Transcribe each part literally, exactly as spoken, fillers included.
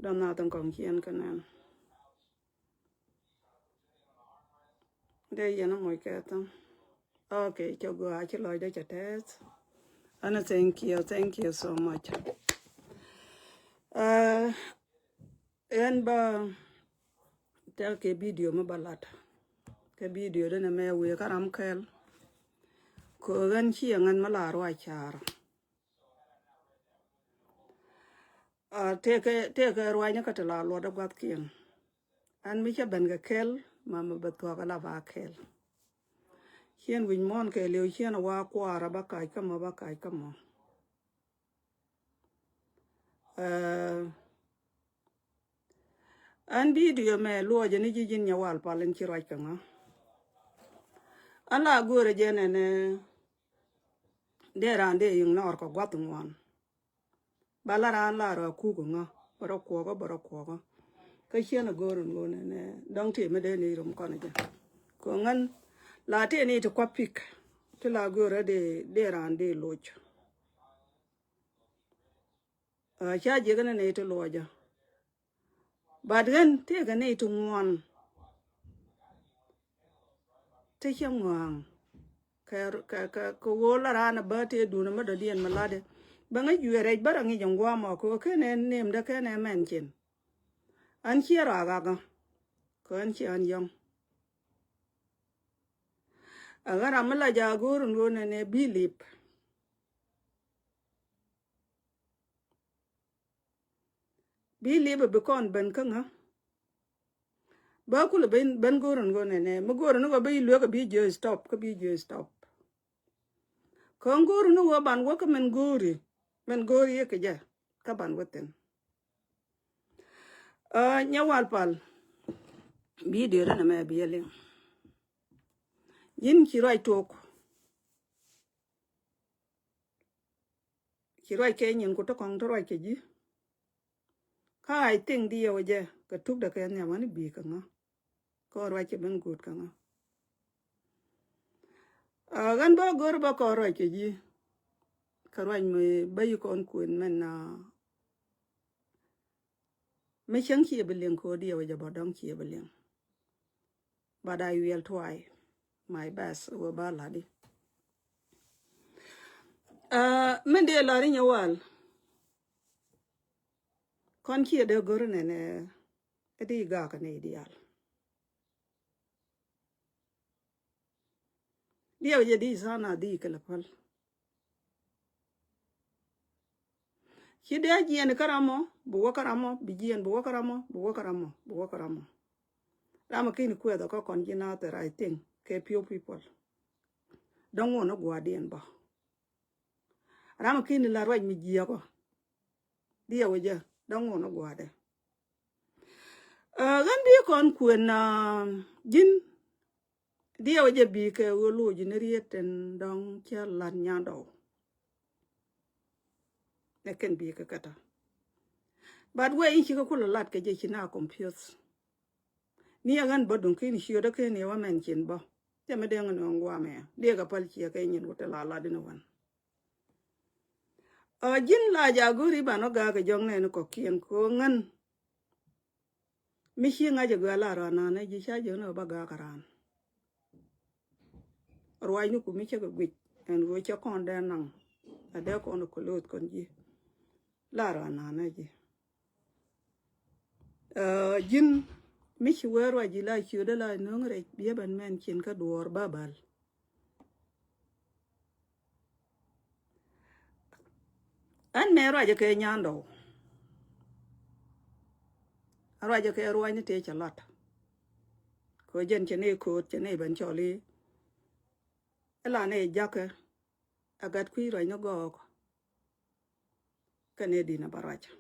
Dɔn na thin kɔŋ ciɛn kɛ nɛn. Dee yɛn a moc kɛ thin. Okay, cɛ gua ci lɔcdä cɛ tɛth. Ɛn a thank you, thank you so much. Uh, ɛn ba tɛk kɛ video mi ba lat. Kɛ video denɛ mɛ wee ka ram kɛl. Kɛ ɣän ci ɛŋän mi la ruac car. Ah, tëëkɛ, tëëkɛ ruanyä kä ti la luɔt ɛ gua̱thkiɛn. Ɛn mi cä ben kɛ kɛl, ma mi bɛ thuɔ̱k ala ba kɛl. Ciɛn wi̱c muɔ̱ɔ̱n kɛɛliw ciɛn a wa kuaar a ba kac kä mɔ, ba kac kä mɔ. Eh, ɛn video mɛ luɔcɛ ni ji̱ ji̱n nyɛ wal pal in ci ruac kɛ ŋa. Ɛn la go̱o̱rɛ jɛ nɛnɛ dee raan dee ignore kɛ gua̱th ŋuan. Ba la raan la rɔ kuk ŋa, bä rɔ kuɔkä, bä rɔ kuɔkä. Kä ciɛn a go̱o̱r in ɣöö nɛ, nɛ dɔ̱ŋ tëë mi dee ni rum kɔn jɛ. Kɛ ɣän la tëë ni ti kua̱ pik, ti la go̱o̱r dee, dee raan dee loc. Ah, ca jiɛk ni ni ti luɔcä. But ɣän tëëkɛ ni ti ŋuan. Ti cä ŋua̱a̱ŋ. Kɛ, kɛ, kɛ, kɛ ɣöö la raan a bä tëë duun a mi dɔ̱diɛn mi latdɛ. Bä ŋäc juɛ rɛc bä rɛ ŋic ɛn gua̱a̱mɔ kɛ ɣöö kenɛ nemdä kenɛ mɛn cin. An ciɛ rɔ a ɣakä. Kɛ an ciɛ an yɔ̱ŋ. A ɣän ram mi la ja̱ go̱o̱r in ɣöö nɛnɛ bi lip. Bi lip a bi kɔn ben kä ŋä. Bä kulɛ ben, ben go̱o̱r in ɣöö nɛnɛ. Mi go̱o̱r in ɣöö bi luek a bi jiö stop, kä bi jiö stop. Kä go̱o̱r in ɣöö ban wä kä min go̱o̱ri, min go̱o̱ri kɛ jɛ, kä ban wä thin. Ah, nyɛ wal pal. Video denɛ mɛ bi yɛ liŋ. Ji̱n ci ruac tok. Ci ruac kɛ nyin ku ti kɔŋ ti ruac kɛ ji̱. Kä I think diɛw jɛ kɛ tukdɛ kɛ nhiam ɣän i̱ bi̱i̱ kɛ ŋä. Kɛ ruac kɛ ben guut kɛ ŋä. Ah, ɣän bä go̱r bä kɔn ruac kɛ ji̱. Kɛ ruac mi bä yi kɔn kuën mɛn na. Mi cäŋ ciɛ bi liŋ kɛ ɣöö diɛw jɛ bä dɔ̱ŋ ciɛ bi liŋ. But I will try my best wä ba lat di. Ah, min dee lat inyɛ wal. Kɔn ciɛ dee go̱r nɛnɛ. Ɛ di gak ni dial. Diɛw jɛ di sana di kɛ lɛ päl. Ci dee jiɛn kä ramɔ, bi wä kä ramɔ, bi jiɛn, bi wä kä ramɔ, bi wä kä ramɔ, bi wä kä ramɔ. Ramɔ kini kuɛth kä kɔn ji̱ nathɛr, I think, kɛ few people. Dɔ̱ŋ wun a gua̱diɛn bä. Ramɔ kini la ruac mi jiɛkɔ. Diɛw jɛ, dɔ̱ŋ wun a gua̱dɛ. Ah, ɣän bi kɔn kuën, ah, ji̱n Diɛw jɛ bi kɛ ɣöö lo̱c ni riet tin dɔ̱ŋ cä lat nyandɔw. Ɛ kɛn bi kɛ kätä. But wee in cikɛ kulɛ lat kɛ jɛ ci na confuse. Ni ɛ ɣän bä duŋ kin ciötdä ken yɛ wä mɛn cin bä. Cɛ mi dee ŋä nööŋ guamɛ. Diɛ kɛ päl ciɛ kɛ nyin wä te la lat in wän. Ɛ ji̱n la ja go̱ri ban wä ga̱a̱ kɛ jɔ̱ŋ nɛn kɔ̱kiɛn kɛ ɣöö ŋän. Mi ci ŋa̱c ɛ gɔaa la raan nanɛ ji̱ ca ji̱ ni ɣöö ba ga̱a̱k raan. Ruacni ku mi cä kɛ guic ɛn ɣöö cä kɔn dee naŋ a dee kɔn ɛ kɛ lo̱o̱th kɔn ji̱. La raan nanɛ ji̱. Ɛ, ji̱n mi ci wee ruac ji̱ la ciötdä la nöŋ rɛc biɛ ben mɛn cin kä duɔɔr ba bal. Ɛn mɛ ruacä kɛ nyandɔw. Ruacä kɛ ruacni tëë cɛ lat. Kɛ jɛn cɛ ni ko̱o̱t cɛ ni ben cɔl i̱. Ila ni jakä. A gat kui̱ ruacni gɔɔk. Kɛ ni di̱n a ba ruacä.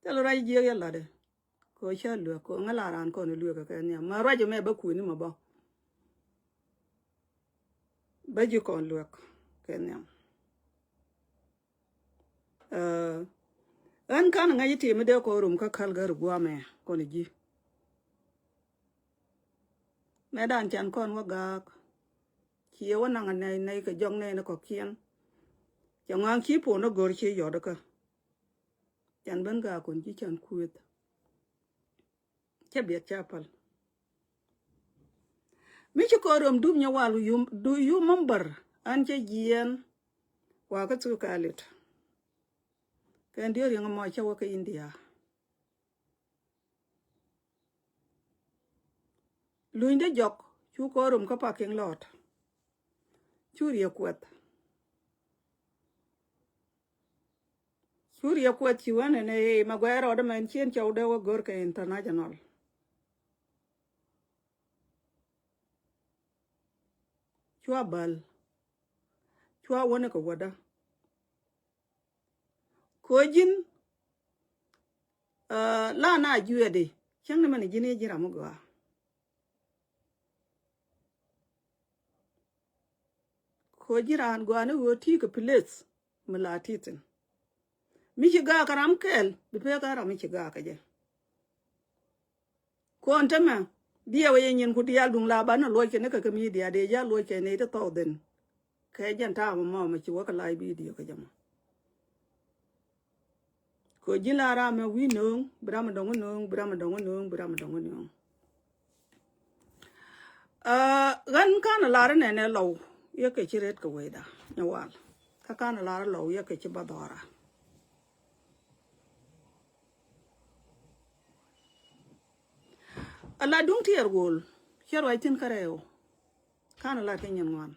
Thil ruac jiɛk yɛ latdɛ. Kɛ ɣöö cä luäk kɛ ɣöö ŋä la raan kɔn i̱ luäk kɛ kɛ nhiam. Ma ruac ɛmɛ bä kuëni mɛ bä. Bä ji̱ kɔn luäk kɛ nhiam. Ɛ, ɣän kan ŋäc i̱ tim i̱ dee kɔn rum kä Calgary guamɛ kɔn i̱ ji̱. Mɛ dan can kɔn wä gaak. Ciɛ wä naŋ a nɛy nɛy kɛ jɔk nɛy ni kɔ̱kiɛn. Cɛ ŋɔaŋ ci puɔn a gör ci yɔt kä. Can ben gaak kɔn ji̱ can kueth. Cä biɛt cä päl. Mi ci kɔn rom dup nyɛ wal yum, du yum member an cä jiɛn. Wa kä thuk ka lit. Kɛn dier yɛŋ mɔ cä wä kä India. Luny dee jɔk cu kɔn rom kä parking lot. Cu riɛ kuɛth. Cu riɛ kuɛth ci wä nɛnɛ ëë ma guɛɛr rɔɔdä mɛn cien cɔw dee wä gör kɛ international. Cua bäl. Cua wä ni kɛ wädä. Kɛ ji̱n, ah, la na juɛɛdi cäŋ ni mɛn ji̱n i̱ ji̱ ram mi gɔaa. Kɛ ji̱ raan gɔaa ni ɣöö ti kɛ place mi la ti thin. Mi ci gaak kɛ ram kɛɛl bi pek kɛ ram mi ci gaak kɛ jɛ. Kɔn tämɛ diɛw yɛ nyin ku diaal duŋ la banɛ luɔc kɛ ni kɛ kɛ media dee ja luɔc kɛ ni ti thɔɔk dhin. Kɛ jɛn ta̱a̱ mɔ mɔ mɛ ci wä kɛ live video kɛ jɛ mɔ. Kɛ ji̱n la ram mɛ wi̱i̱ nööŋ bi ram mɛ dɔŋ nööŋ bi ram mɛ dɔŋ nööŋ bi ram mɛ dɔŋ nööŋ. Ah, ɣän kanɛ lar inɛnɛ lɔw yɛ kɛ ci ret kɛ wecda nyɛ wal. Kä kanɛ lar lɔw yɛ kɛ ci ba dhɔra. A la duŋ tiɛɛr gol cɛ ruac thin kärɛw. Kanɛ lar kɛ nyin ŋuan.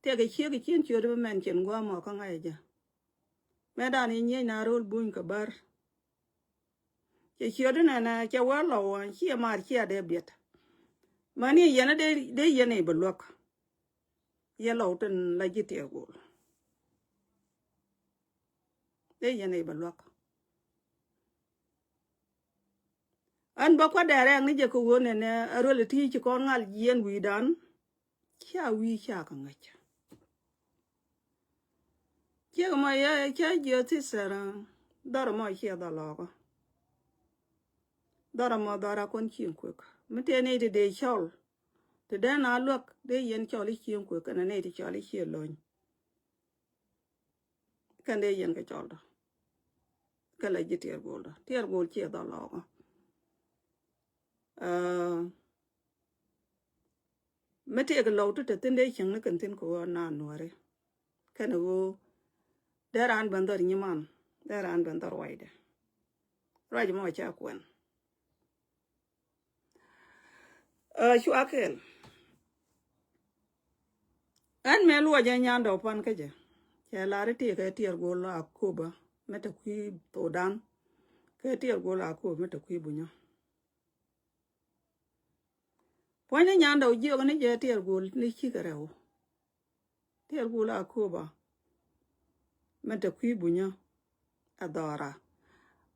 Tëëkɛ ciek ciën ciöt bi mɛn cin gua̱a̱mɔ kä ŋa̱c jɛ. Mɛ dan i̱ nyiec na ro̱l buny kɛ bär. Cɛ ciöt inɛnɛ cɛ wee lɔw ciɛ mar ciɛ dee biɛt. Mäni yɛn dee, dee yɛn i̱ bɛ luäk. Yɛ lɔw tin la ji̱ tiɛɛr gol. Dee yɛn i̱ bɛ luäk. Ɣän bä kuat dee rɛɛk ni jɛ kɛ ɣöö nɛnɛ a ruel ti ci kɔn ŋal jiɛn wi̱i̱dan. Cia wi̱i̱ cia kɛ ŋäc. Ciek mɔ yɛ cä jiö thi̱thɛr dhɔr mɔ ciɛ dhɔr lɔɔkä. Dhɔr mɔ dhɔr a kɔn cieŋ kuek mi tëë ni ti dee cɔl. Ti dee na luäk dee yɛn cɔl i̱ cieŋ kuek kɛnɛ ni ti cɔl i̱ ciɛ lony. Kɛn dee yɛn kɛ cɔldɔ. Kɛ la ji̱ tiɛɛr goldɔ tiɛɛr gol ciɛ dhɔl lɔɔkä. Ah, mi tëëk lɔw ti te thin dee cieŋ ni kɛn thin kɛ ɣöö na nuääri. Kɛn ɣöö dee raan ben dhɔr nyiman dee raan ben dhɔr waydɛ. Ruac mɔ ca kuɛn. Ɛ, cua kɛɛl. Ɛn mëë luɔcɛ nyandɛ pan kä jɛ. Cɛ lar i̱ tëëkɛ tiɛɛr gol Akoba mɛ te kui̱ Thudan. Kɛ tiɛɛr gol Akoba mɛ te kui̱ Bunyä. Puɔ̱nyni nyandɛ wä jiök ni jɛ tiɛɛr gol ni cikɛ rɛw. Tiɛɛr gol Akoba mɛ te kui̱ Bunyä. Ɛ dhɔra.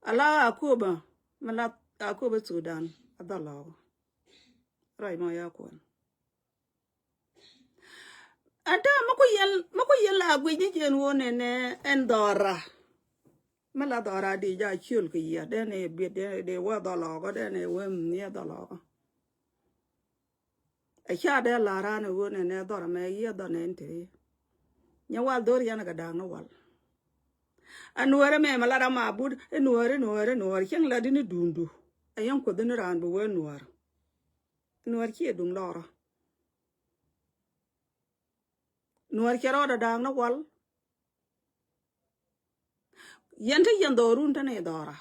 Ala Akoba mɛ la Akoba Thudan. Ɛ dhɔlɔk. Ruac mɔ ya kuɔn. Ɛn täämɛ mi ku yɛn, mi ku yɛn la guic ni jɛn wä nɛnɛ ɛn dhɔra. Mi la dhɔra di ja ciöl kɛ yiɛ dee ni biet dee ni dee wä dhɔlɔkɔ dee ni wä mi ni dhɔlɔkɔ. Ɛ ca dee la ran ɛ wä nɛnɛ dhɔra mɛ yiɛ dhɔ nɛn te. Nyɛ wal dhor yɛn kɛ da̱a̱k ni wal. Ɛ nuɔrɛ mɛ mɛ la ram a but ɛ nuɔrɛ nuɔrɛ nuɔrɛ cieŋ la di ni duundu. Ɛ yɛn kuoth ni raan bi wee nuɔr. Nuɔr ciɛ duŋ lɔrɔ. Nuɔr cɛ rɔɔdɛ da̱a̱k ni wal. Yɛn te yɛn dhɔrun te ni dhɔra.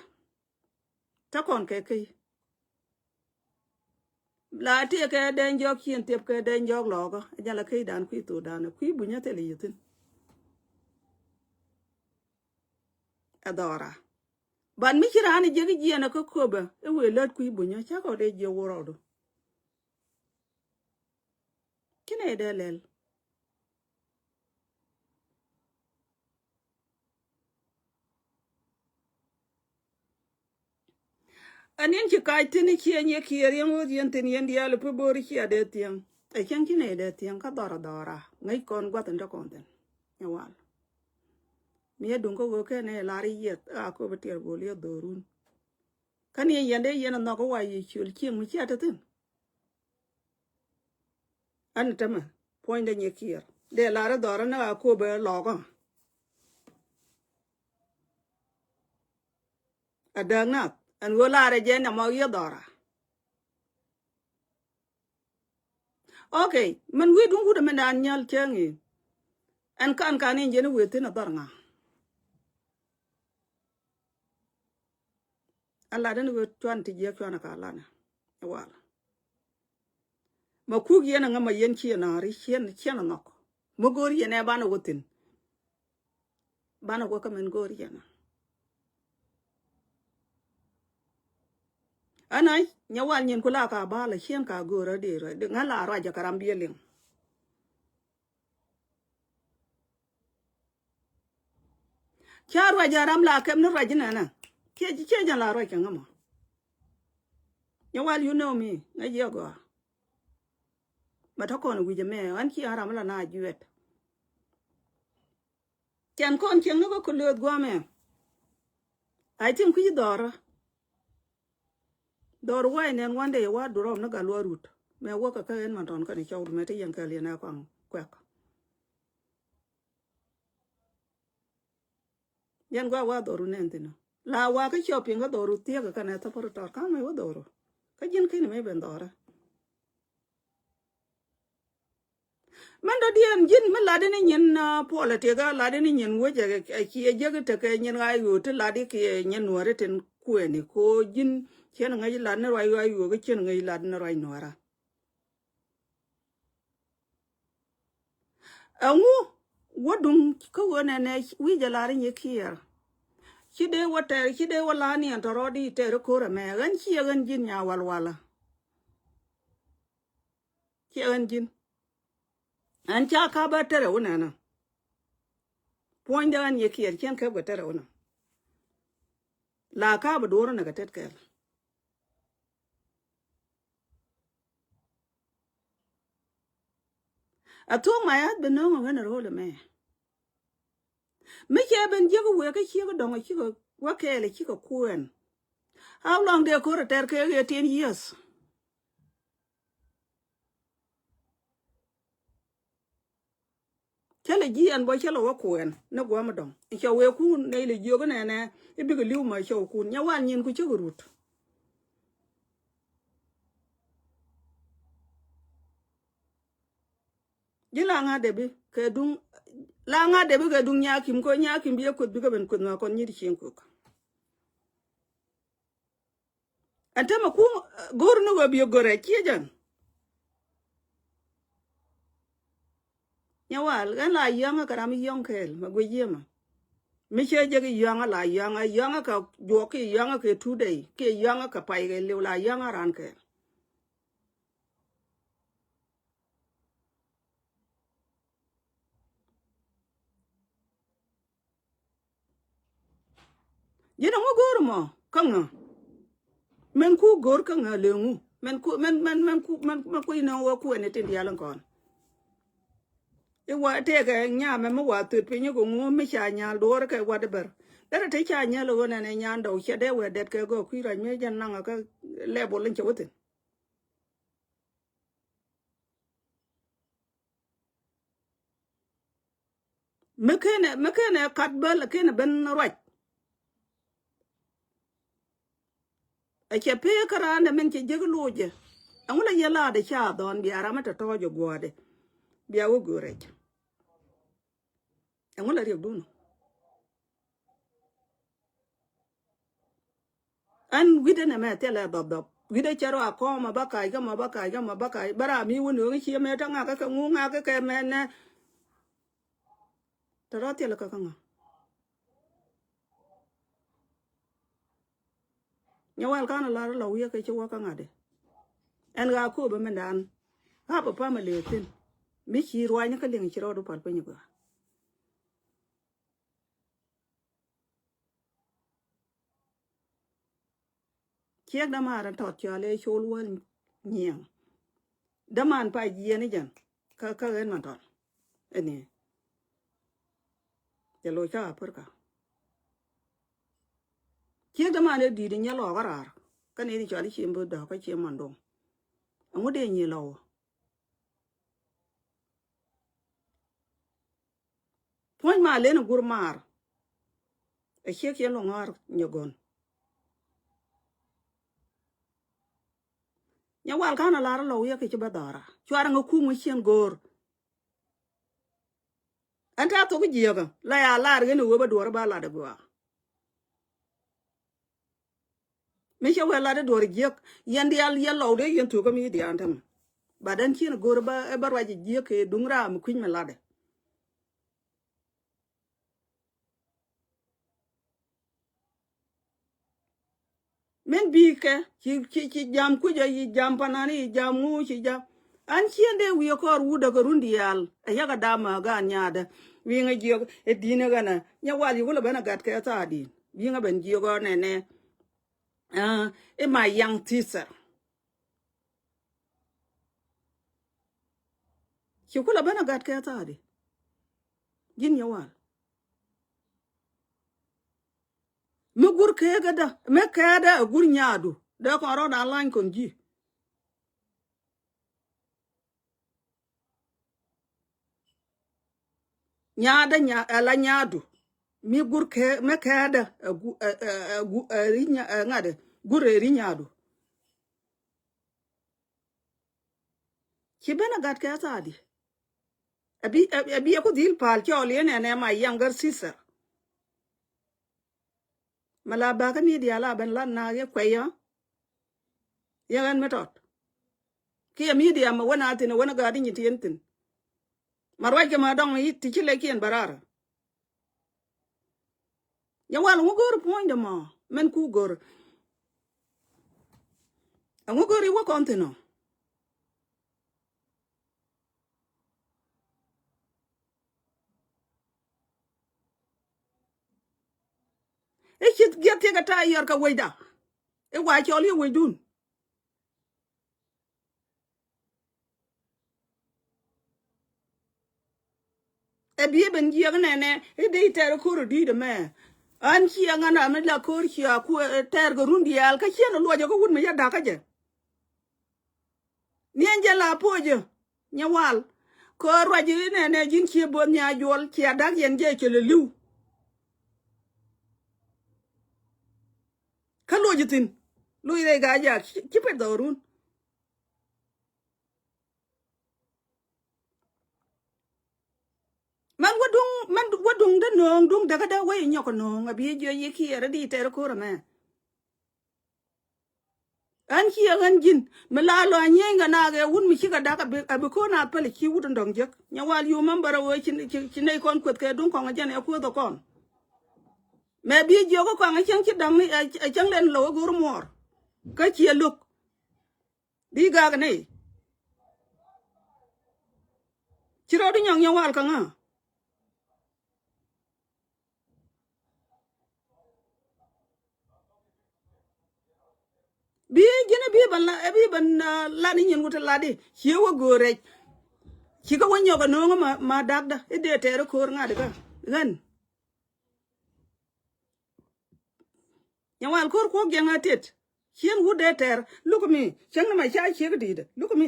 Te kɔn kɛ key. La tiɛ kɛ dɛn jɔk cien tiɛp kɛ dɛn jɔk lɔɔkä. Jala key dan kui̱ thok dan kui̱ Bunyä thil yithin. Ɛ dhɔra. Ban mi ci raan jiäk jiɛn kä Akoba i̱ wëë lät kui̱ Bunyä cä kɔ dee jiɛ wä rɔɔdu. Ci nɛy dee lɛl. Ɛn in ci kac thi̱n i̱ ciɛ nyiɛ kiɛɛr yɛn ɣöth yɛn thi̱n yɛn diaal i̱ pi bo̱o̱r i̱ cia dee thiäŋ. Ɛ cäŋ ci nɛy dee thiäŋ kä dhɔr a dhɔra ŋäc kɔn gua̱th in te kɔn thi̱n. Nyɛ wal. Mi ɛ duŋ kä ɣöö kɛn ɛ lar i̱ yiɛth a köp i̱ tiɛɛr gol i̱ ɛ dho̱o̱run. Kä ni yɛn dee yɛn a nhɔk i̱ wa yiëë ciöl cieŋ mi cia te thi̱n. Ɛn tämɛ puɔ̱nydɛ nyiɛ kiɛɛr. Dee lar i̱ dhɔrä ni a köpɛ lɔkä. A dääk nath ɛn ɣöö lar ɛ jɛ nɛmɔ yiëë dhɔra. Ok, min wi̱i̱ duŋ wut ɛmɛn daan nyal cäŋ i̱ ɛn kan kan in jɛn i̱ wëë thi̱n ɛ dhɔr ŋa? Ɛn lat ɛn i̱ wëë cuan ti jiɛk cuan ɛ ka lat ɛ wal. Ma kuk yɛn aŋä ma yɛn ciɛ na̱a̱ri ciɛn ciɛn anhɔk. Mi go̱o̱r yɛn ɛ banɛ wä thi̱n. Banɛ wä kä min go̱o̱r yɛn. Ɛn a nyɛ wal nyin ku la ka bal a ciɛn ka go̱o̱r a dee rɔ ŋä la ruac a ka ram biɛ liŋ. Ca ruac a ram la kɛm ni ruac inɛnɛ. Ciɛ ciɛ jɛn la ruac kɛ ŋä mɔ. Nyɛ wal you know me ŋä jiɛ gɔaa. Bɛ tɔ kɔn wi̱c ɛmɛ ɣän ci ɣän ram la na juɛt. Cɛn kɔn cieŋ ni bä kɛ lööth guamɛ. I think kui̱ dhɔrä. Dhɔr wa̱i̱ nɛn one day wa durɔm ni gal wa rut mɛ wäkɛ kä ɛn man tɔn kɛn cɔw mɛ ti yɛn kɛl yɛn ɛ kɔaŋ kuɛk. Yɛn gua wa dhɔru nɛn thin la wa kä cɔp piŋ kä dhɔru thiek kɛn ɛ thäpä ri tɔr ka̱n mɛ wä dhɔru. Kä ji̱n kini mɛ ben dhɔrä. Mɛn dɔ̱diɛn ji̱n mi latdi ni nyin puɔlɛ tiɛkä latdi ni nyin wecɛ ɛ ciɛ jek tekɛ nyin ɣa̱c ɣöö ti latdi kiɛ nyin nuääri tin kuɛɛni ko ji̱n cien ŋäc lat ni ruac ɣa̱c ɣöö kä cien ŋäc lat ni ruac nuäärä. Ɛŋu wä duŋ kä ɣöö nɛnɛ wi̱c jɛ lar inyɛ kiɛɛr. Ci dee wä tɛɛr ci dee wä la niɛn tɔ̱rɔɔdi tɛɛr ko̱r ɛmɛ ɣän ciɛ ɣän ji̱n nya walwalä. Ciɛ ɣän ji̱n. Ɛn ca ka bä tɛrɛ wä nɛnä. Puɔ̱nydɛ ɣän yɛ kiɛɛr cien kɛp kɛ tɛrɛ wä nɛ. La ka bä duɔ̱ɔ̱r nɛ kɛ tet kɛɛl. A thuɔ̱k ma yath bi nööŋ a wen a ro̱o̱l ɛmɛ. Mi cɛ ben jiäk wëë kä ciek dɔ̱ŋ a cikɛ wä kɛɛl a cikɛ kuɛn. How long dee ko̱r a tɛr kɛ ɣëë ten years. Cä lɛ ji̱ ɛn bä cä lɛ wä kuɛn ni gua̱a̱m dɔ̱ŋ cɛ wëë kun nɛy lɛ jiök nɛnɛ i̱ bikɛ li̱w ma cɛ wä kun nyɛ wan nyin ku cä kɛ rut. Ji̱ la ŋa̱ dee bi kɛ duŋ la ŋa̱ dee bi kɛ duŋ nyakim kɛ nyakim bi yɛ kueth bikɛ ben kueth ma kɔn nyit cieŋ kök. Ɛn tämɛ kum go̱r ni ɣöö biɛ go̱rɛ ciec ɛn. Nyɛ wal ɣän la yɔ̱ŋä kɛ ram yɔ̱ŋ kɛɛl mɛ guic yiëmä. Mi cɛ jek yɔ̱ŋä la yɔ̱ŋä yɔ̱ŋä kɛ juɔk ki yɔ̱ŋä kɛ two day ki yɔ̱ŋä kɛ pay kɛ liw la yɔ̱ŋä ran kɛɛl. Ji̱n ɛŋu go̱o̱r mɔ kä ŋä. Mɛn ku go̱o̱r kä ŋä leŋu mɛn ku mɛn mɛn mɛn ku mɛn mɛn ku inɛ wä ku ɛn itin diaal in kɔn. Iwa tëëkɛ nyamɛ mi wa thöt piny iku ŋu mi ca nyal duɔ̱ɔ̱r kɛ wat ibɛr. Derɛ te ca nyal iwä nɛn ɛ nyan dɔw cɛ dee wɛ dɛt kɛ gɔɔ kui̱ rac mi jɛn naŋ kä level in cɛ wä thin. Mi kenɛ mi kenɛ kat bäl kenɛ ben ruac. Ɛ cɛ pee kä raan dɛ min cɛ jek loc jɛ. Ɛŋu la yɛ laat ɛ ca dhɔn bia ram mi tɔ̱tɔ̱ jɛ guɔ̱ɔ̱dɛ bia wä go̱o̱rɛ jɛ. Ɛŋu la riɛk dun. Ɛn wi̱cdɛ nɛmɛ thilɛ dhɔpdhɔp wi̱cdɛ cɛ rɔ a kɔm a bä kac kä mɔ bä kac kä mɔ bä kac bä ram mi wä nööŋ ciɛ mɛ te ŋakä kɛ ŋu ŋakä kɛ mɛ nɛ. Te rɔ thilɛ kä kä ŋa̱. Nyɛ wal kan a lar lɔ wi̱i̱ kɛ ci wä kä ŋa̱t di. Ɛn ɣaa kööbä mɛn dan ɣaa bä pamɛ lëë thi̱n. Mi ci ruanyä kä liŋ ci rɔɔdu pal piny gɔaa. Ciek dämaan tɔt cɔal ëë col wäl nyiɛŋ. Dämaan pa jiɛn i̱ jɛn kä kä ɣän man tɔt. Ɛni cɛ loc kä Aprika. Ciek dämaan ëë di̱i̱t inyɛ lɔɔk kä raar kä nɛy ni cɔal i̱ ciem bi dɔ̱k kä ciem man do̱ŋ. Ɛŋu dee nyi lɔwä? Puɔ̱ny ma len a gur maar. A ciek ciɛ luŋ ɣɔr nyɛ gɔn. Nyɛ wal kan a lar a lɔw yɛ kɛ ci bä dhɔra. Cuarɛ ŋä kum wä cien go̱o̱r. Ɛn tɛ̈ thok jiäkä la ya lar ɣän iwee bä duɔ̱ɔ̱r ba lat ɛ gɔaa. Mi cɛ wee lat iduɔ̱ɔ̱r jiäk yɛn diaal yɛn lɔw dee yɛn thukä mi diaal tämɛ. But ɛn cien go̱o̱r bä ɛ bä ruac jiäk kɛ duŋ raam mi kui̱ny mi latdɛ. Min bikɛ ci, ci, ci jam kucä, ci jam panani, ci jam ŋu, ci jam. An cien dee wi̱i̱ kɔr wut däk run diaal a yak a dam a gan nyaadä. Wi̱i̱ ŋä jiök ɛ di̱n ɛ ɣänä nyɛ wal yi wulɛ ben a gat kɛ thaadin. Wi̱i̱ ŋä ben jiök ɔ nɛnɛ. Ah, ɛ ma yaŋ thisɛr. Ci kulɛ ben a gat kɛ thaadi. Ji̱n yɛ wal. Mi gur keekädä mi kɛɛdä a gur nyaadu dee kɔn rɔɔd a lany kɔn ji̱. Nyaadä nya, ɛ la nyaadu. Mi gur kɛ, mi kɛɛdä ɛ gu, ɛ, ɛ, ɛ gu, ɛ ri nya, ɛ ŋa̱dɛ. Gur ɛ ri nyaadu. Ci ben a gat kɛ thaadi. Ɛ bi, ɛ, ɛ bi ɛ ku dhil pa̱a̱l cɔɔl yɛn ɛn ɛ ma younger sister. Ma la bakä media la ben lat na yɛ kuɛy yɔ. Yɛ ɣän mi tɔt. Kiɛ media ma wän a thin wän a gaat i̱ nyi ti yɛn thin. Ma ruac kɛ ma dɔŋ i̱ ti ci lɛkiɛn bä raar. Nyɛ wal ŋu go̱o̱r puɔ̱nydɛ mɔ mɛn ku go̱o̱r. Ɛŋu go̱o̱r i̱ wä kɔn thin ɔ. I̱ ci giɛth thiek ɛ ta̱a̱ yɔr kɛ wecda. I̱ wa cɔl i̱ wecdun. Ɛ biɛ ben jiɛk nɛnɛ i̱ dee i̱ tɛr ko̱r i̱ di̱i̱t ɛmɛ. An ciɛ ŋän ram i̱ la ko̱r cia ku ɛ tɛr kɛ run diaal kä ciɛn ɛ luɔcɛ kä wut mi yɛ da̱kä jɛ. Niɛn jɛ la puɔcä nyɛ wal. Kɛ ruac i̱ nɛnɛ ji̱n cië bo̱o̱th nya juɔl cia da̱k yɛn jɛ cɛ lɛ li̱w. Kä loc ithin loc rɛy ga̱a̱c jak ci pet dhɔrun. Mɛn wä duŋ, mɛn wä duŋ dä nööŋ duŋ däkä dä wä i̱ nyɔk nööŋ a bi jiɔ yi kiɛɛr di tɛr ko̱r ɛmɛ. Ɣän ci ɛ ɣän ji̱n mi la lɔ a nyieny kɛ naak ɛ wut mi cikɛ dak a bi, a bi ko̱n a päl ci wut in dɔ̱ŋ jek. Nyɛ wal yumä bärä wee ci, ci, ci nɛy kɔn kueth kɛ duŋ kɔŋ a jɛn ɛ kueth ɛ kɔn. Mɛ bi jiök ɛ kɔaŋ ɛ cäŋ ci da̱ŋ ni ɛ, ɛ cäŋ lɛn lo̱w ɛ go̱r muɔɔr. Kä ci ɛ lo̱k. Di gak ni ci rɔɔdu nyɔŋ nyɛ wal kä ŋa. Bi ji̱n bi ban la, bi ban, ah, lat ni nyin wut lat di. Ci wä go̱o̱r rɛc. Ci kä wä nyɔk a no̱o̱ŋ ma, ma dakda i̱ dee tɛɛr ko̱o̱r ŋa̱t kä ɣän. Nyɛ wal ko̱r kuɔk jiɛŋ a tet. Cien wut dee tɛr luk mi cäŋ ni ma ca ciek di̱i̱dɛ luk mi.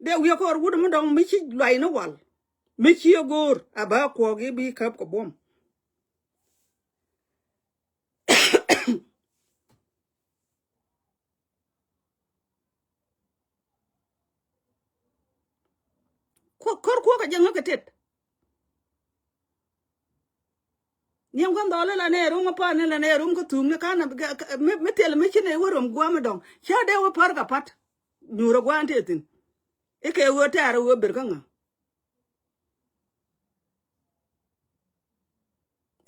Dee wiɛ kɔr wut mi dɔŋ mi ci luay ni wal mi ci go̱o̱r a ba kuɔk i̱ bi käp kɛ buɔ̱m. Ko̱r kuɔk a jiɛŋ a kɛ tet. Niɛm kän dhɔl i̱ la nɛ rum apan i̱ la nɛ rum kä thuŋni kan mi, mi thil mi ci nɛ wä rum guam i̱ dɔŋ ca dee wä pär kɛ pat. Nyuur ɛ guan tëë thi̱n i̱ kɛ wä tɛɛr ɛ wä ber kä ŋa.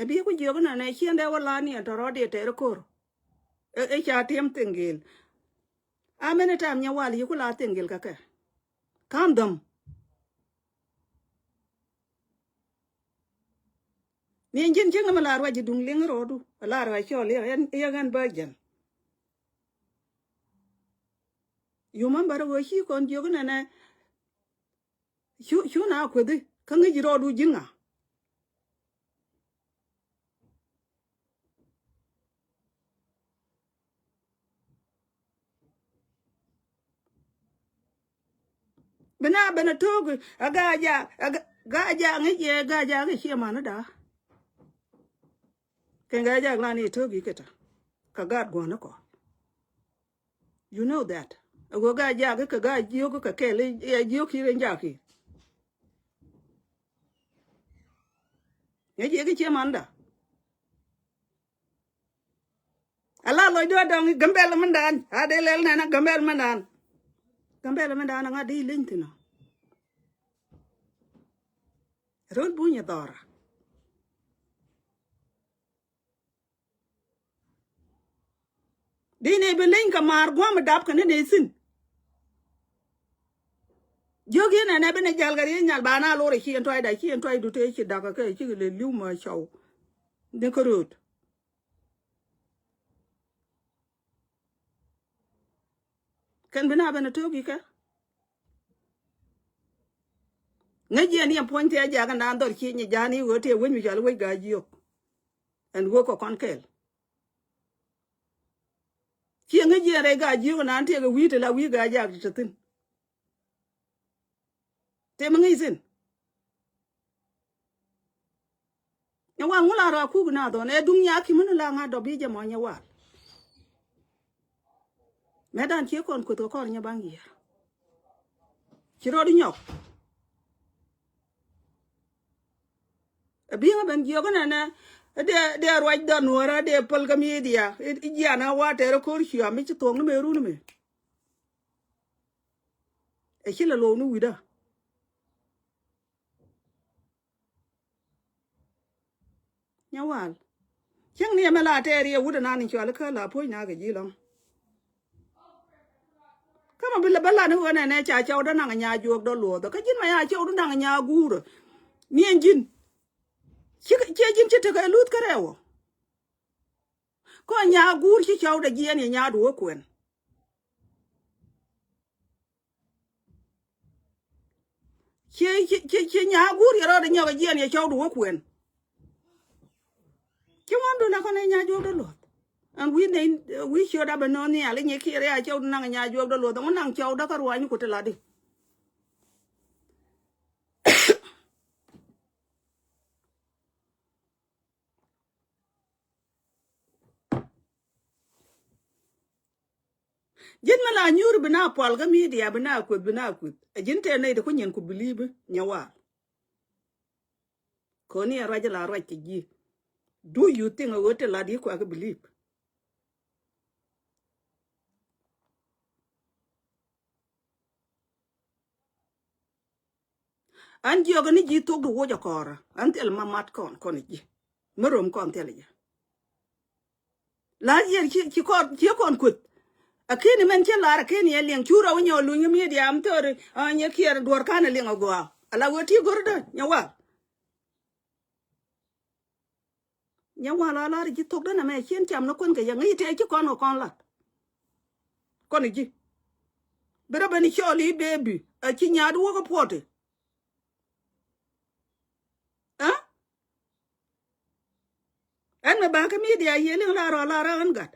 Ɛ bi ku jiök inɛ nɛ ciɛn dee wä la niɛn tɔ̱ rɔɔd i̱ tɛɛr i̱ ko̱r. I̱ ca tiɛm thiŋgil. A many time nyɛ wal yi ku la thiŋgil kɛ kɛ ka̱n dhäm. Ni ji̱n cieŋ ni mi la ruac ji̱ duŋ liŋ ro̱o̱du la ruac cɔl yɛ ɣän bä jɛn. Yumä bärä wee ci kɔn jiök inɛnɛ. Cu, cu na kuethi kä ŋäc ji̱ ro̱o̱du ji̱ ŋa. Bi na ben a to̱o̱k a ga ja a ga. Gaa jak ŋäc yɛ gaa jak i̱ ciɛ mani da. Kɛn gaa jak lan i̱ to̱k i̱ kɛ ta. Kɛ gaat gua̱n ikɔ. You know that. Ɛ ɣöö gaa jak kɛ gaa jiök kɛ kɛl i̱ jiök i̱ rin jak i̱. Ŋäc yɛ kɛ ciɛ mani da. Ala lɔcdu a dɔŋ i̱ Gambɛl mindan. A dee lɛl nɛn a Gambɛl mindan. Gambɛl mindan a ŋa̱t di leny thin ɔ. Röl buny ɛ dhɔra. Di ni bi leny kɛ maar gua̱a̱m dap kɛ ni ni thin. Jiök yɛn ɛn ɛ bi ni jal kɛ ri nyal ba na lor ɛ ci ɛn tuay da ci ɛn tuay du te ci dak kɛ ci kɛ lɛ li̱w ma cɔw. Ni kä rööd. Kɛn bi na ben a to̱k ikä. Ŋäc yɛn yɛn puɔ̱ny tëë jak ɛn naan dhɔr ci nyi ja̱a̱n i̱ ɣöö tëë wec mi cɔal wec gaa jiök. Ɛn ɣöö kɔ kɔn kɛl. Ciɛ ŋäc yɛn rɛy gaa jiök ɛn naan tëë kɛ wi̱i̱ ti la wi̱i̱ gaa jak ti te thi̱n. Tëë mi ŋäc thi̱n. Nyɛ wal ŋu la rɔ a kuk na dhɔn ɛ duŋ nyaaki mini la ŋa̱t dɔp i̱ jɛ mɔ nyɛ wal. Mɛ dan cie kɔn kueth kɛ kɔr nyɛ baŋ yiër. Ci rɔɔd inyɔk. Ɛ bi̱i̱ŋ ɛ ben jiɔk inɛnɛ. Dee dee ruac dhɔn nuɔrä dee päl kä midia i̱ jianä wa tɛɛrɛ ko̱r ciɔam i̱ ci thuɔ̱k ni mëë run mëë. Ɛ ci lɛ lo̱w ni wi̱dä. Nyɛ wal. Cäŋ ni ɛmɛ la tɛɛr yɛ wut ɛnan in cual kä la puɔ̱ny na kɛ ji̱ lɔ̱ŋ. Kä mɛ bi lɛ bä lat ni ɣöö nɛnɛ ca cɛwdä naŋ nya juɔk dɔ luɔthä kä ji̱n mɛ ya cɛwdu naŋ nya guurä. Ni ɛn ji̱n. Ciɛ ji̱n ci tekɛ luth kä rɛwä. Kä nya guur ci cɛwdä jiɛn yɛ nya duɔ̱ɔ̱k kuɛn. Ci ci ci ci nya guur yɛ rɔɔdɛ nyɔk a jiɛn yɛ cɔwdu wä kuɛn. Ci ŋuan dun a kɔn ɛ nya juɔk dä luɔth. Ɛn wi̱i̱ nɛy wi̱i̱ ciöt a bɛ nööŋ nhial inyɛ kiɛɛr ya cɔwdu naŋ nya juɔk dä luɔth ɛŋu naŋ cɔwdä kä ruany ku ti latdi. Ji̱n mi la nyuur bi na pual kä midia bi na kueth bi na kueth. Ɛ ji̱n tëë nɛy ti ku nyin ku bilibi nyɛ wal. Koni ɛ ruac la ruac kɛ ji̱. Do you think ɛ ɣöö ti lat i̱ kuakä bilip? An jiɔk ni ji̱ thok di woc a kɔɔrä an thil ma mat kɔn kɔn ji̱. Mi rom kɔn thil jɛ. Last year ci ci kɔn ci kɔn kuth. Akini mɛn ci lar akini ɛ liɛŋ cura wä nyɛ luny mi diam thori. Nyɛ kiɛr duɔr kan ɛ liɛŋ a gɔaa ala wä ti gor dä nyɛ wal. Nyɛ wal a lar ji̱ thok dä nɛ mɛ cien cam ni kuän kɛ yɛ ŋi̱i̱c tɛ ci kɔn kɛ kɔn lat. Kɔn ji̱ bi rɔ ben cɔl i̱ bebi a ci nyaat wä kä puɔti. Ɛ ɛn mɛ ba kä midia yɛ liŋ la rɔ la rɔ ɛn gat.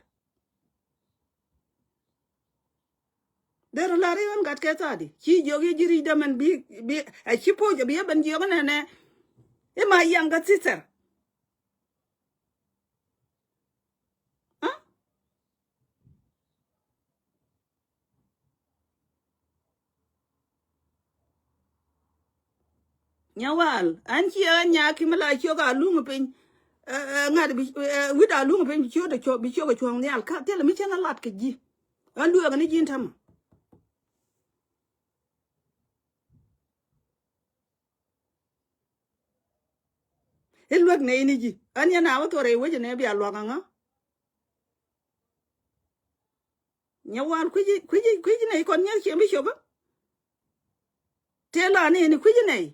Derɛ la rɔ ɛn gat kɛ thadi ci jiɔk i̱ ji̱ ri̱c dämɛn bi bi ɛ ci poc bi ɛ ben jiɔk nɛnɛ. I̱ ma yaŋ kä thithɛr. Nyawal an ciɛ ɣän nyaaki mi la ciök a luŋ piny. Ŋa̱t wi̱t a luŋ piny bi ciök a cuɔ̱ŋ nhial ka thilɛ mi cieŋ a lat kɛ ji̱. Ɣän lueek ni ji̱n tämɛ. I̱ luäk nɛy ni ji̱ ɣän yɛn a wä thorɛ i̱ wecɛ nɛ bia luak aŋa. Nyɛ wal kui̱ci kui̱ci kui̱ci nɛy kɔn nyɛ ciɛ mi cop. Tëë la ni ni kui̱ci nɛy.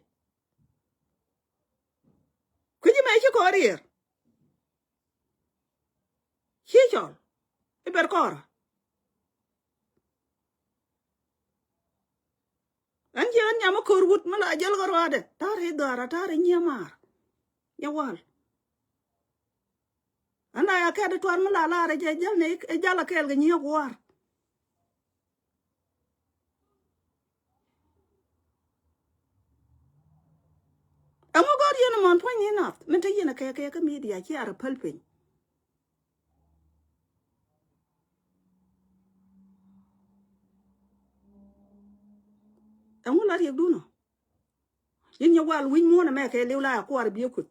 Kui̱ci mɛ ci kɔn riɛr. Ci cɔl i̱ ber kɔrä. Ɛn jiɛ ɣän nyam mi ko̱r wut mi la jäl kä ruaadɛ ta̱r i̱ dhɔaarä ta̱r i̱ nyiee maar. Nyɛ wal. Ɛn la ya kɛt i̱ tuar mi la laarɛ jɛ jäl ni i̱ jäl a kɛɛl kɛ nyiee kuaar. Ɛŋu gɔ̱r yɛn ɛmɔn puɔ̱ny ni nath min te yɛn ɛ kɛɛkɛ kä media ci a rɛ päl piny. Ɛŋu la riɛkdun ɔ? Yɛn nyɛ wal wi̱c muɔ̱ɔ̱n ɛmɛ kɛ liw la a kuar biɛ kueth.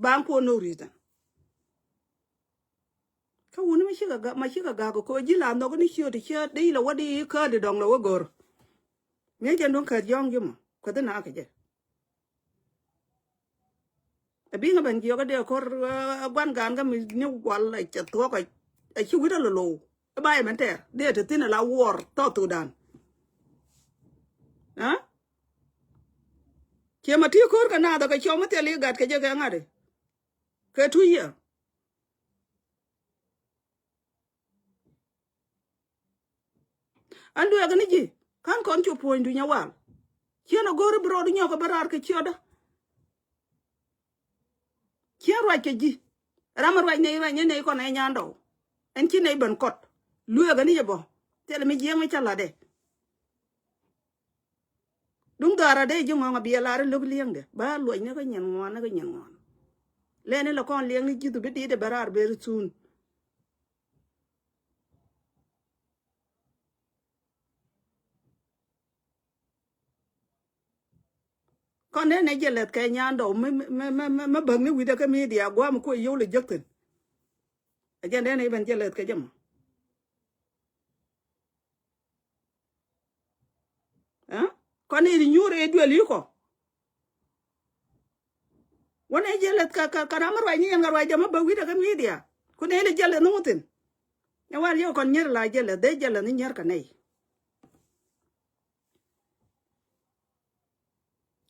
Ba ŋ kuɔn no reason. Kä wuni ma cikɛ gak, ma cikɛ gak kɛ koc ji̱ la nhɔk ni ciöt ciöt di la wä di käät di dɔŋ la wä gör. Miɛ jɛn duŋ käät yɔ̱ŋ ji̱ mɔ kueth na kɛ jɛ. Ɛ biŋ ɛ ben jiɔk ɛ dee ko̱r, ɛ, guan gaan kä mi ni wal ɛ cɛ thuɔk ɛ, ɛ ci wi̱t ɛ lolow. Ɛ ba yɛ mɛn tɛɛr dee te thi̱n ɛ la wuɔr tɔth Thudan. Ɛ? Ciɛ ma ti ko̱r kɛ naath ɛ kɛ cɔm mi thil i̱ gat kɛ jɛ kɛ ŋa̱t i̱. Kɛ tu yiëë. An luɛɛk ni ji̱ ka̱n kɔn cu puɔ̱nydu nyɛ wal. Ciɛn a go̱ri bi rɔɔdu nyɔk a bä raar kɛ ciötdä. Ciɛn ruac kɛ ji̱. Ram a ruac nɛy ruac ni nɛy kɔn ɛ nyandɔw. Ɛn ci nɛy ben kɔt. Luɛɛk ni jɛ bɔ. Thilɛ mi jiɛŋ mi ca la̱tdɛ. Duŋ dhɔaarä dee ji̱ ŋɔ̱ŋ a biɛ lar i̱ lo̱k liɛŋdɛ ba luɔcni kä nyin ŋuan ni kä nyin ŋuan. Lɛni la kɔn liɛŋni ji̱thu bi di̱t ɛ bɛ raar very soon. Kɔn dee nɛ jɛ lɛth kɛ nyandɔw mi, mi, mi, mi, mi bäkni wi̱cdɛ kä media gua̱a̱m kuɔ yio̱w lɛ jek thi̱n. Ɛ jɛn dee nɛ ben jɛ lɛth kɛ jɛ mɔ. Ɛ? Kɔn i̱ nyuur i̱ duel i̱ kɔ. Wä nɛ jɛ lɛth kɛ, kɛ, kɛ ram mi ruac ni yɛn kɛ ruac jɛ mi bäk wi̱cdɛ kä media. Ku nɛ ilɛ jɛ lɛth ni ŋuthin. Ni war yɛ kɔn nyier la jɛ lɛth dee jɛ lɛth ni nyier kɛ nɛy.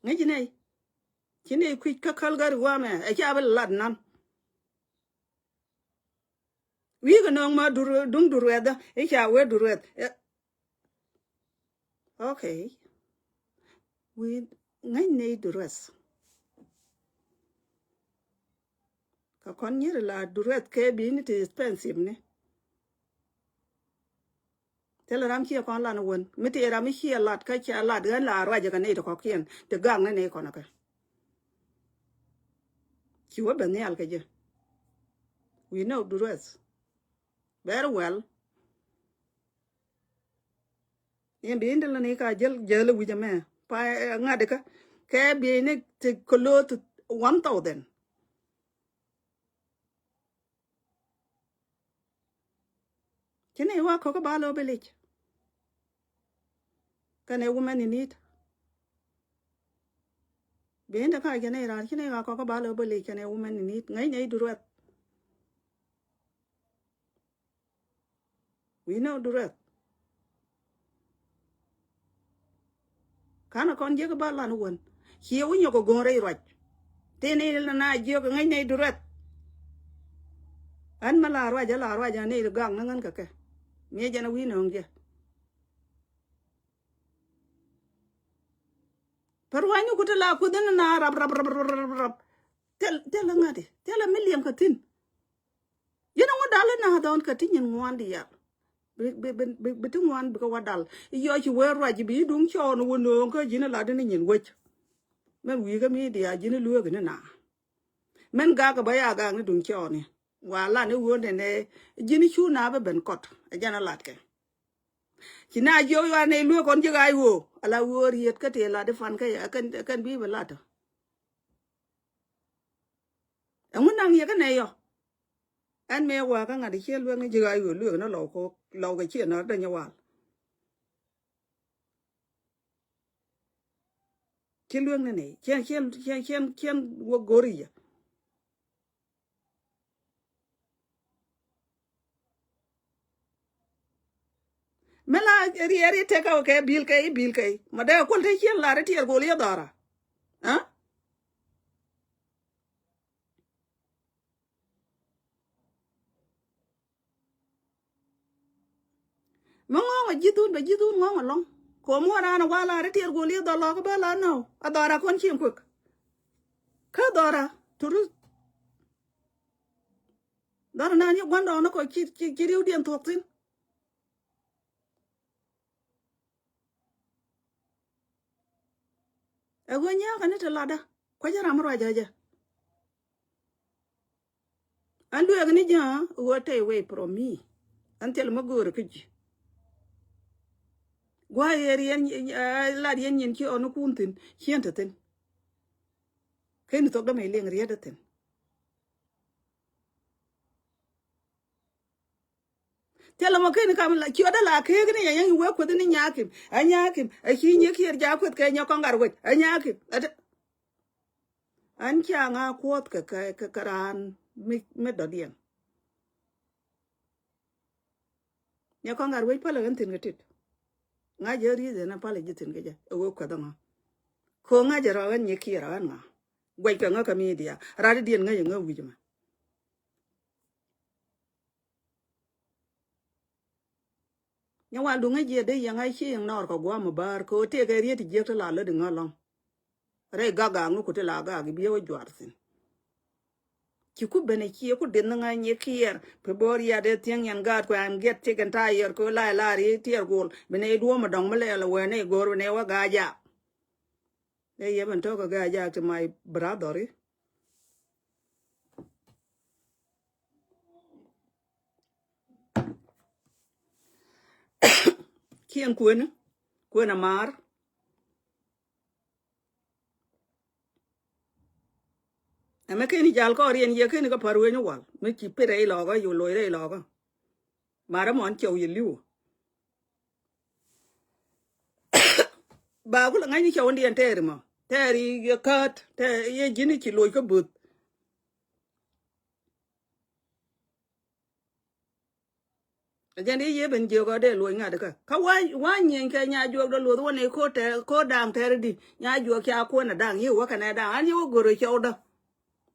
Ŋäci nɛy ci nɛy kui̱c kä Calgary guamɛ ɛ ca bi lat nan. Wi̱i̱ kɛ nööŋ ma dur duŋ dur wɛth i̱ ca wee dur wɛth. Okay. Wi̱i̱ ŋäc nɛy dur wɛth. Kɛ kɔn nyier la dureth kɛ bi̱i̱ni ti expensive ni. Thilɛ ram ciɛ kɔn lan wän mi ti ram mi ciɛ lat kä ciɛ lat ɣän la ruacä kɛ nɛy ti kɔ̱kiɛn ti gak ni nɛy kɔn kɛ. Ci wä ben nhial kɛ jɛ. We know dureth very well. Ni bi̱i̱ni ti lä ni ka jäl jäl wi̱c ɛmɛ pa ŋa̱t kä kɛ bi̱i̱ni ti close to one thousand. Ci ni wa kɔk ba lo bi lic. Kɛn ɛ women in need. Bi̱i̱ni ti ka jɛ ni ran ci ni wa kɔk ba lo bi lic kɛn ɛ women in need ŋäc ni duruɛth. We know dureth. Kanɛ kɔn jiäk ba lan wän ciɛ wi̱c nyɔk kɛ go̱o̱r rɛy ruac. Thin ilɛ na jiök ŋäc nɛy dureth. Ɣän mi la ruac ɛ la ruac ɛ nɛy ri gak ni ɣän kɛ kɛ. Miɛ jɛn ɛ wi̱i̱ nööŋ jɛ. Pär wa̱nyni ku ti la kueth ni na rap rap rap rap rap. Thil thil ŋa̱ti thil mi liɛm kɛ thi̱n. Yɛn a ŋu dal in a dhɔn kɛ ti nyin ŋuan diaal. Bi, bi, bi, bi, bi ti ŋuan bikɛ wa dal. I̱ yɔ ci wee ruac bi duŋ cɔɔn wä nööŋ kä ji̱n lat in nyin wec. Mɛn wi̱i̱ kä mi diaal ji̱n lueek in na. Mɛn gak kɛ bä ya gak ni duŋ cɔɔn ni. Wa lan i̱ wä nɛnɛ ji̱n cu na bä ben kɔt. Ɛ jɛn a lat kɛ. Ci na jiök yuan nɛ lueek kɔn ji̱ ɣaac ɣöö ala ɣöö riet kä tëë lat i̱ fan kä kɛn, kɛn bi bä lat. Ɛŋu naŋ yɛ kä nɛ yɔ. Ɛn mëë wa̱a̱ kä ŋa̱t i̱ ciɛ lueek ni ji̱ ɣaac ɣöö lueek ni lɔw kɛ, lɔw kɛ ciɛ nɔ̱r dänyɛ wal. Ci lueek ni nɛy ciɛn, ciɛn, ciɛn, ciɛn, ciɛn wä go̱r i̱ yɛ. Mi la riɛɛr i̱ tëkä kɛ bil kɛ i̱ bil kɛ i̱ ma dee kuɔl te ciɛn lar i̱ tiɛɛr gol i̱ dhɔra. Aa? Mi ŋɔ̱ŋ a ji̱thun bɛ ji̱thun ŋɔ̱ŋ alɔŋ. Kom wä raan a wal a ri tiɛɛr gol i̱ dhɔl lɔk bä la nɔw a dhɔra kɔn cieŋ kuek. Kä dhɔra turu dhɔra naan i̱ gua̱ndɔɔŋni kɔ ci, ci, ci riwdiɛn thuɔ̱k thi̱n. Ɛ ɣöö nyääkä ni ti latdä. Kua̱c ram mi ruac jɛ. An luɛɛk ni jɛ ɣöö stay away from me. An thil mi göörä kä ji̱. Gua̱a̱ yɛ riɛn, lat yɛn nyin ci ɣɔn kun thi̱n, ciɛn te thi̱n. Ken thok dämɛ liŋ riet dä thi̱n. Thilɛ mɔ ken kam la ciötdä la keek ni yɛ yɛn wee kueth ni nyakim. Ɛ nyakim. Ɛ ci nyiek kiɛɛr ja kueth kɛ nyɛ kɔŋ gat wec. Ɛ nyakim. Ɛ te. An cia ŋa kuɔth kɛ, kɛ, kɛ, kɛ raan mi, mi dɔ̱diɛn. Nyɛ kɔŋ gat wec pälɛ ɣän thi̱n kɛ tit. Ŋa̱c jɛ rieth ɛn pälɛ ji̱ thi̱n kɛ jɛ. Ɛ wee kueth ŋa. Ko̱ ŋa̱c jɛ rɔ ɣän nyiek kiɛɛr ɣän ŋa. Guɛc kɛ ŋä kɛ media. Rat diɛn ŋäc ɛ ŋä wi̱c mɛ. Nyɛ wal duŋ ŋäc jiɛ dee yɛŋ a ci yɛŋ nɔɔr kɛ gua̱a̱m ɛ bäär kɛ ɣöö tëëkɛ riet ti jiäk ti la lät iŋä lɔ̱ŋ. Rɛy gak gak ŋä ku ti la gak i̱ biɛ wä juar thi̱n. Ci ku ben ɛ ciɛ ku dieth ni ŋäc nyiek kiɛɛr pɛ bo̱o̱r yat ɛ thiäŋ yɛn gaat kuɛ I'm get sick and tired kɛ ɣöö la ɛ la riet tiɛɛr go̱o̱l ben ɛ duɔ̱ɔ̱m ɛ dɔ̱ŋ mi lɛɛl ɛ wee nɛy go̱o̱r ben ɛ wä ga̱a̱c jaak. Ëë yɛ ben tɔ̱ kɛ ga̱a̱c jaak ti my brother i̱. Kiɛn kuëni, kuën a maar. Ɛmɛ keni jal kɔɔr yɛn yɛ keni kä pär weny wal mi ci pit rɛy lɔkä yu loc rɛy lɔkä. Marä mɔn cɛw yɛ li̱w. Ba kulɛ ŋa̱cni cɛ wä diɛn tɛɛri mɔ tɛɛri yɛ käät tɛɛri yɛ ji̱n ci loc kä buth. Jɛn i̱ yee ben jiök ɔ dee luɔc ŋa̱t kä kä wa wa nyieny kɛ nya juɔk dɔ luɔth wä ni ko tɛ ko da̱a̱ŋ tɛɛri di nya juɔk ca kuɔn a da̱a̱ŋ yi wä kɛnɛ da̱a̱ŋ an yi wä gör cɛw dä.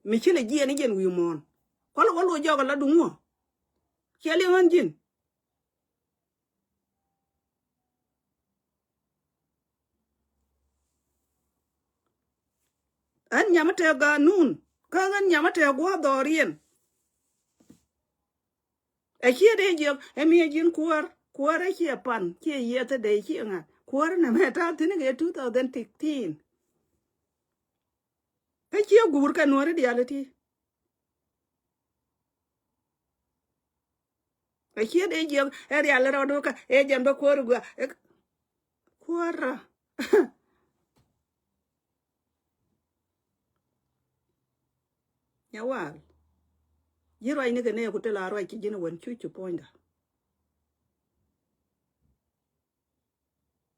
Mi ci lɛ jiɛn i̱ jɛn wi̱i̱ muɔ̱ɔ̱n kualɛ wä luɔc jɔk a la duŋ wä. Ciɛ liŋ ɣän ji̱n. Ɣän nyam ɛ tɛk ganun kä ɣän nyam ɛ tɛk gua̱a̱th dhɔriɛn. Ɛ ciɛ dee jiɛk ɛ miɛ ji̱n kuäär kuäär ɛ ciɛ pan ciɛ yiɛth ɛ dee ciɛ ŋa̱t kuäär ɛ nɛmɛ ta̱a̱ thi̱n kɛ two thousand sixteen. Kä ciɛ guur kɛ nuɔ̱ri diaal ɛ ti. Ɛ ciɛ dee jiɛk ɛ rial rɔɔdu kä ɛ jɛn bä kuäär gua. Kuäärä. Nya wal. Ji̱ ruacni kɛ nɛɛ ku te la ruac ci ji̱n ɛ wän cuc ci puɔ̱nydä.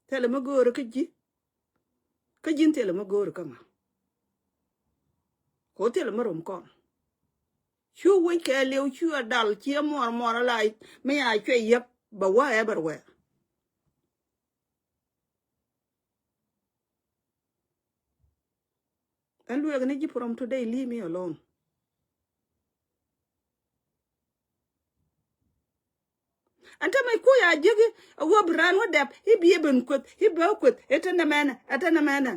Thilɛ mi göörä kä ji̱. Kä ji̱n thilɛ mi göörä kä ŋa. Ko thilɛ mi rom kɔn. Cu wec kɛ liw cu a dal ciɛ muɔr muɔr a la mi a cuɛ yɛp bɛ wä everywhere. Ɛn lueek ni ji̱ from today leave me alone. Ɛn tämɛ kuc a jiäk i̱ a wä bi raan wä dɛp i̱ bi ɛ ben kueth i̱ bɛ kueth ɛ te nɛmɛnɛ ɛ te nɛmɛnɛ.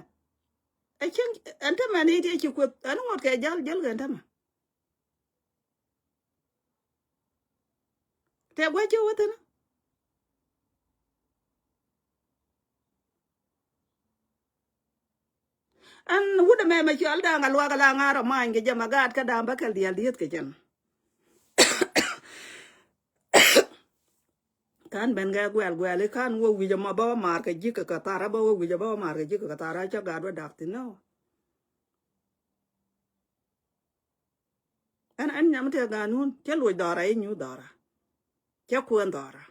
Ɛ cieŋ ɛn tämɛ ni ti ci kueth ɛn ŋuɔ̱t kɛ jäl jäl kɛ ɛn tämɛ. Tɛ gua̱c cä wä thi̱n. Ɛn wut ɛmɛ mɛ cɔal da̱a̱ŋ a luak a la ŋa̱r ɔ ma̱a̱ny kɛ jɛ ma gaat kä da̱a̱ŋ bä kɛl diaal dieth kɛ jɛn. Kan ben kɛ guɛl guɛl i̱ kan wä wi̱c ɛmɔ bä wä ma̱a̱r kɛ ji̱ kɛ kɛ thar a bä wä wi̱c ɛ bä wä ma̱a̱r kɛ ji̱ kɛ kɛ thar a cä gaat wä dak thi̱n nɔ. Ɛn ɛn nyam tɛ ganun cɛ luɔc dhɔra i̱ nyu dhɔra. Cɛ kuɛn dhɔra.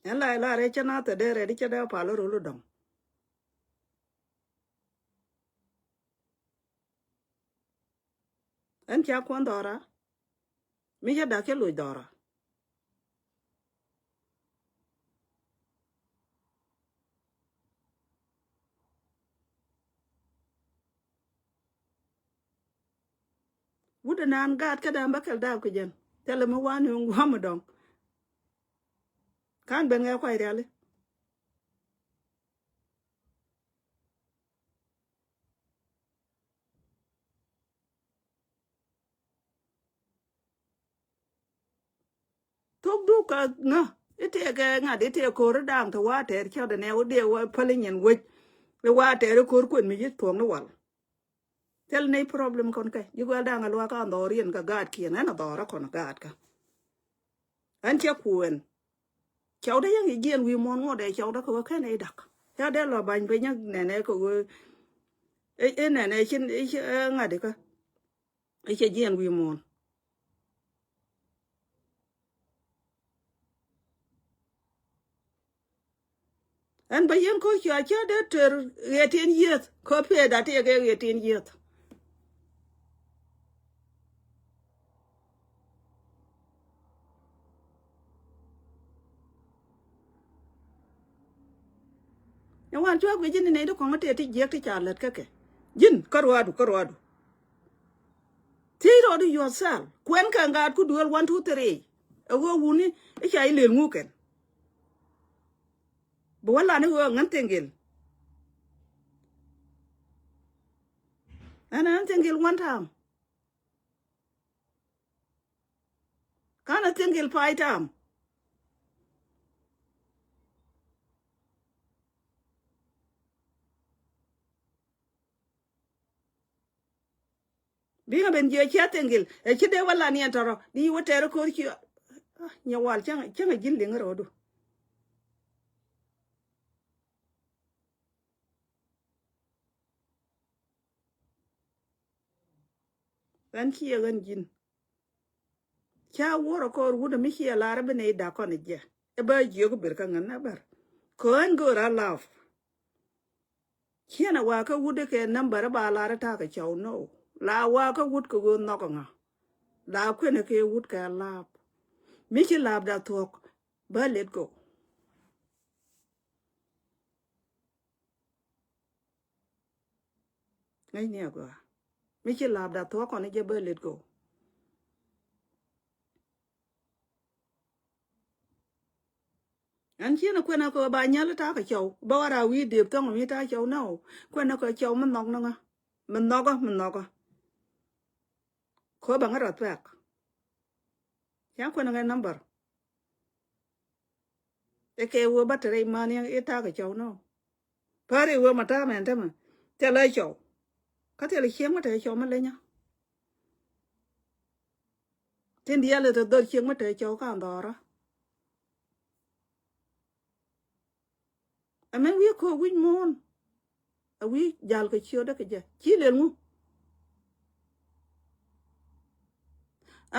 Ɛn la la rɛ cɛ na thɛ dee rɛ di cɛ dee pal rol dɔŋ. Ɛn ca kuɔn dhɔra. Mi cɛ dak cɛ loc dhɔra. Wut ɛnan gaat kä dam bä kɛl dap kɛ jɛn thilɛ mi wan ni ŋuam dɔŋ. Kan ben ŋɛ kuay riali. Thok du ka ŋä I̱ tëëkɛ ŋa̱t i̱ tëëk ko̱r i̱ da̱a̱ŋ te wa̱a̱ tɛɛr cätdɛ nɛ wä dee wä päl inyɛn wec. I̱ wa̱a̱ tɛɛr i̱ ko̱r kuën mi yi̱th thuɔ̱k ni wal. Thil nɛy problem kɔn kɛ ji̱ guɛl da̱a̱ŋ a luaak an dhɔriɛn kɛ gaatkiɛn ɛn a dhɔr a kɔn gaatkä. Ɛn cɛ kuɛn. Cɔwdä yäŋ i̱ jiɛn wi̱i̱ muɔ̱ɔ̱n ŋuɔ̱t ɛ cɔwdä kɛ wä kɛn i̱ da̱k. Ca dee lɔ ba̱ny piny nɛnɛ kɛ wä. I̱ nɛnɛ cin i̱ cɛ ŋa̱t ikä. I̱ cɛ jiɛn wi̱i̱ muɔ̱ɔ̱n. Ɛn bä yɛn ko̱ cua cä dee tër ɣɛɛtin yieth kä peth a tëëkɛ ɣɛɛtin yieth. Ni wan cua guic ji̱n ni nɛy ti kɔŋä tëë ti jiɛk ti ca lät kä kɛ ji̱n kä ruaadu kä ruaadu. Thiec rɔɔdu yourself. Kuɛn kɛ ŋaatku duel one, two, three. Ɛ ɣöö wuni i̱ ca ilël ŋu kɛn. Bi wä lan i̱ ɣöö ŋän thiŋgil. Ɛn ɛ ŋän thiŋgil one time. Ka̱n ɛ thiŋgil five time. Biŋä ben jiɛ cia thiŋgil ɛ ci dee wä lan yɛn tɔrɔ di wä tɛɛr ko̱r ci. Nyɛ wal cäŋ cäŋ a ji̱n liŋ rɔɔdu. Ɣän ciɛ ɣän ji̱n. Ca wuɔrɛ kɔɔr wut mi ciɛ lar bi nɛy dak kɔn jɛ. Ɛ bä jiök bir kä ŋän na bär. Kɛ ɣän göör a lap. Ciɛn a wakä wut kɛ number ba lar ta̱a̱ kɛ cɔw no. La wakä wut kɛ ɣöö nhɔk ŋa. La kuɛn kɛ wut kɛ lap. Mi ci lap da thuɔ̱k. Bä let go. Ŋäcni agɔaa mi ci lapda thuɔ̱k kɔn i̱ jɛ bä let go. Ɛn ciɛn kuɛn a kɛ ba nyal ta̱a̱ kɛ cɔw bä wara wi̱i̱ dëëp thɔŋ mi ta̱a̱ cɔw nɛ o kuɛn a kɛ cɔw mi nhɔk ni ŋä mi nhɔkä mi nhɔkä. Kɛ bä ŋä rɔ thuɛk. Ca kuɛn a ŋɛ number. Ɛ kɛ wee bä te rɛy mani i̱ ta̱a̱ kɛ cɔw nɔ. Päri wee ma ta̱a̱ mɛn tämɛ thilɛ cɔw. Kä thilɛ cieŋ mi te cɔw mi leny ɔ. Tin diaal ɛ te dhɔr cieŋ mi te cɔw ka̱n dhɔrä. Ɛmɛ wi̱i̱ ko̱o̱k wi̱c muɔ̱ɔ̱n. A wi̱i̱ ja̱l kɛ ciötdä kɛ jɛ ci lel ŋu.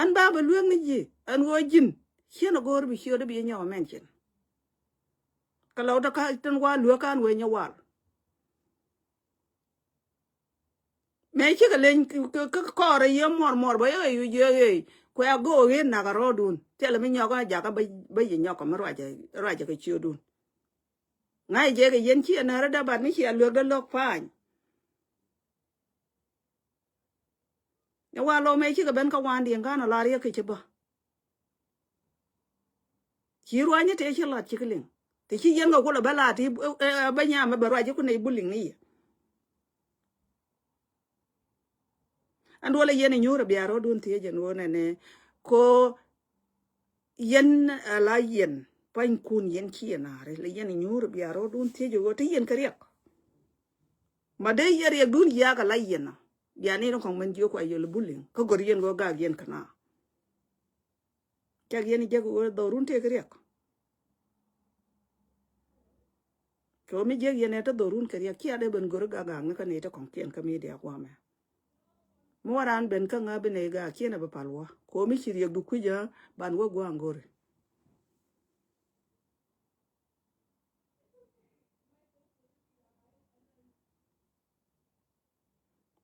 Ɛn ba bɛ lueek ni ji̱ ɛn ɣöö ji̱n. Ciɛn a go̱o̱r bi ciötdä bi nyɔk ɛmɛn cin. Kɛ lɔw te ka tin wa lueek kan wee nyɛ wal. Mëë cikɛ leny kä kɔɔrɛ yiëë muɔr muɔr bä yɛ ɣɛy wi̱c yɛ ɣɛy kuɛ a go̱o̱k ɣet nak a rɔɔdun thilɛ mi nyɔk ɣä jakä bä yɛ nyɔk kɛ mi ruacɛ ruacɛ kɛ ciötdun. Ŋa̱c jɛ kɛ yɛn ci ɛ nääri däbat mi ci a luekdä lo̱k pa̱a̱ny. Ni wa lɔ mëë cikɛ ben kä wandiɛn ka̱n a lar yɛ kɛ ci bä. Ci ruanyä tëë ci lat ci kɛ liŋ. Te ci yɛn kɛ kulɛ bä lat i̱ bä nyam bɛ ruac i̱ ku nɛy bu liŋ ni yɛ. Ɛn duɔlɛ yɛn inyuur ɛ bia rɔɔdun thiec ɛn ɣöö nɛnɛ ko yɛn ɛ la yɛn pua̱nykun yɛn ci yɛn na̱a̱ri lɛ yɛn inyuur ɛ bia rɔɔdun thiec ɛ ɣöö te yɛn kɛ riɛk. Ma dee yɛ riɛkdun ya̱a̱k ɛ la yɛn ɔ bia ni ni kɔŋ mɛn jiök kua yɛl ɛ buliŋ kä gɔ̱r yɛn ɣöö gak yɛn kɛ na. Cak yɛn i̱ jek i̱ ɣöö dhɔrun tëëk riɛk. Kɛ ɣöö mi jiäk yɛn ɛ te dhorun kɛ riɛk ciɛ dee ben gör i̱ gak gak ni kä nɛy te kɔ̱ŋ kiɛn kä midia guamɛ. Mi wä raan ben kä ŋä bi nɛy gak ciɛn ɛ bi pal wä kɛ ɣöö mi ci riɛk du kui̱c ɛ ban wä gua̱a̱ŋ go̱ri.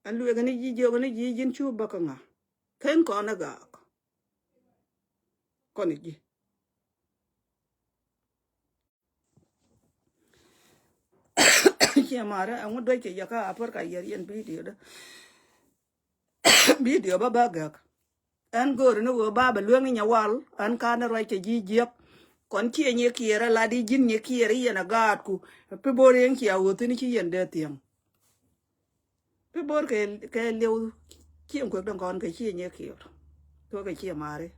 Ɛn lueek ni ji̱ jiök ni ji̱ ji̱n cu bäk kä ŋa ken kɔn ɛ gaak. Kɔn ɛ ji̱ ciɛ marɛ ɛŋu duec kɛ yɛ kä apär ka yɛr yɛn bidio dä. Bidio bä bä gäk. Ɛn gööri ni ɣöö ba bɛ lueŋ inyɛ wal ɛn kan ni ruac kɛ ji̱ jiäk. Kɔn ciɛ nyiɛ kiɛɛr ɛ lat i̱ ji̱n nyiɛ kiɛɛr i̱ yɛn ɛ gaatku. Pi bo̱r yɛn cia ɣöö thi̱n ci yɛn dee thiäŋ. Pi bo̱r kɛ kɛ liw ciɛ kuek dɔ̱ŋ kɔn kɛ ciɛ nyiɛ kiɛɛr. Tuɔk kɛ ciɛ mari.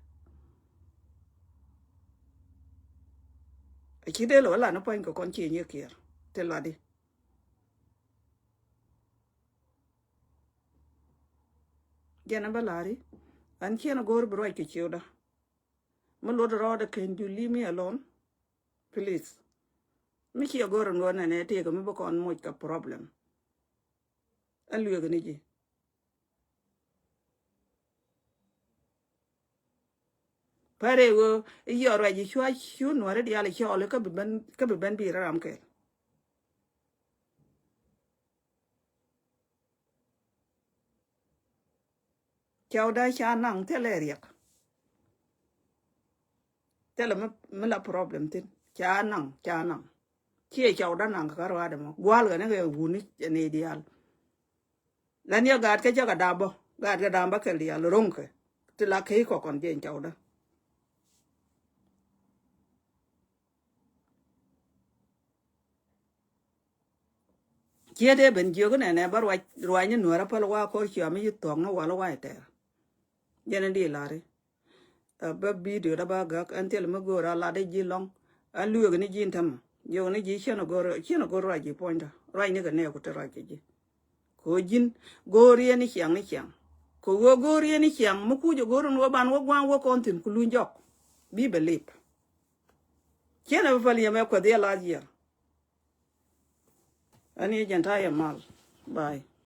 A ci dee lɛ wä lat ni puɔ̱ny kɛ kɔn ci nyɛ kiɛɛr ti lat di. Jɛn a bä lar i̱ an ciɛn a go̱o̱r bi ruac kɛ ciötdä. Mi luɔt rɔɔdɛ, can you leave me alone, please? Mi ciɛ go̱o̱r in ɣöö nɛnɛ tëëkɛ mi bi kɔn moc kɛ problem. Ɛ lueek ni ji̱. Pärɛ ɣöö i̱ yɔɔr ruac i̱ cua cu nuɔ̱ɔ̱ri diaal i̱ cɔɔl i̱ kä bi ben, kä bi ben bi̱i̱ ram kɛl. Cɔwdä ca naŋ thilɛ riɛk. Thilɛ mi, mi la problem thi̱n. Ca naŋ, ca naŋ. Ciɛ cɔwdä naŋ kä ruaadɛ mɔ. Gua̱a̱l ɣän kɛ wuni ni diaal. Län yɛ gaat kä cä kɛ da̱a̱ bä. Gaat kɛ da̱a̱ bä kɛl diaal ro̱ŋ kɛ. Ti la key kɔkɔn jiɛn cɔwdä. Ciet ëë ben jiök inɛnɛ bä ruac, ruac ni nuäärä päl wa kɔr ciɔami yi thuɔ̱k ni wal wa ɛ tɛɛr. Jɛn in di lari. Ɛ bä bidio da ba gäk ɛn thil mi go̱o̱r a lat i̱ ji̱ lɔ̱ŋ. Ɛn lueek ni ji̱ in tämɛ. Jiök ni ji̱ ciɛn a go̱o̱r, ciɛn a go̱o̱r ruac ji̱ puɔ̱nydä. Ruac ni kɛ nɛɛku te ruac kɛ ji̱. Kɛ ɣöö ji̱n go̱o̱r yɛn ni ciaŋ ni ciaŋ. Kɛ ɣöö go̱o̱r yɛn ni ciaŋ mi kuc a go̱o̱r in wä ban wä gua̱a̱ŋ wä kɔn thi̱n ku luny jɔk. Bi bɛ lip. Ciɛn a bä päl yɛmɛ kuɛ dhiɛ last year. Ɛn yɛ jɛn ta̱yɛ mal. Bye.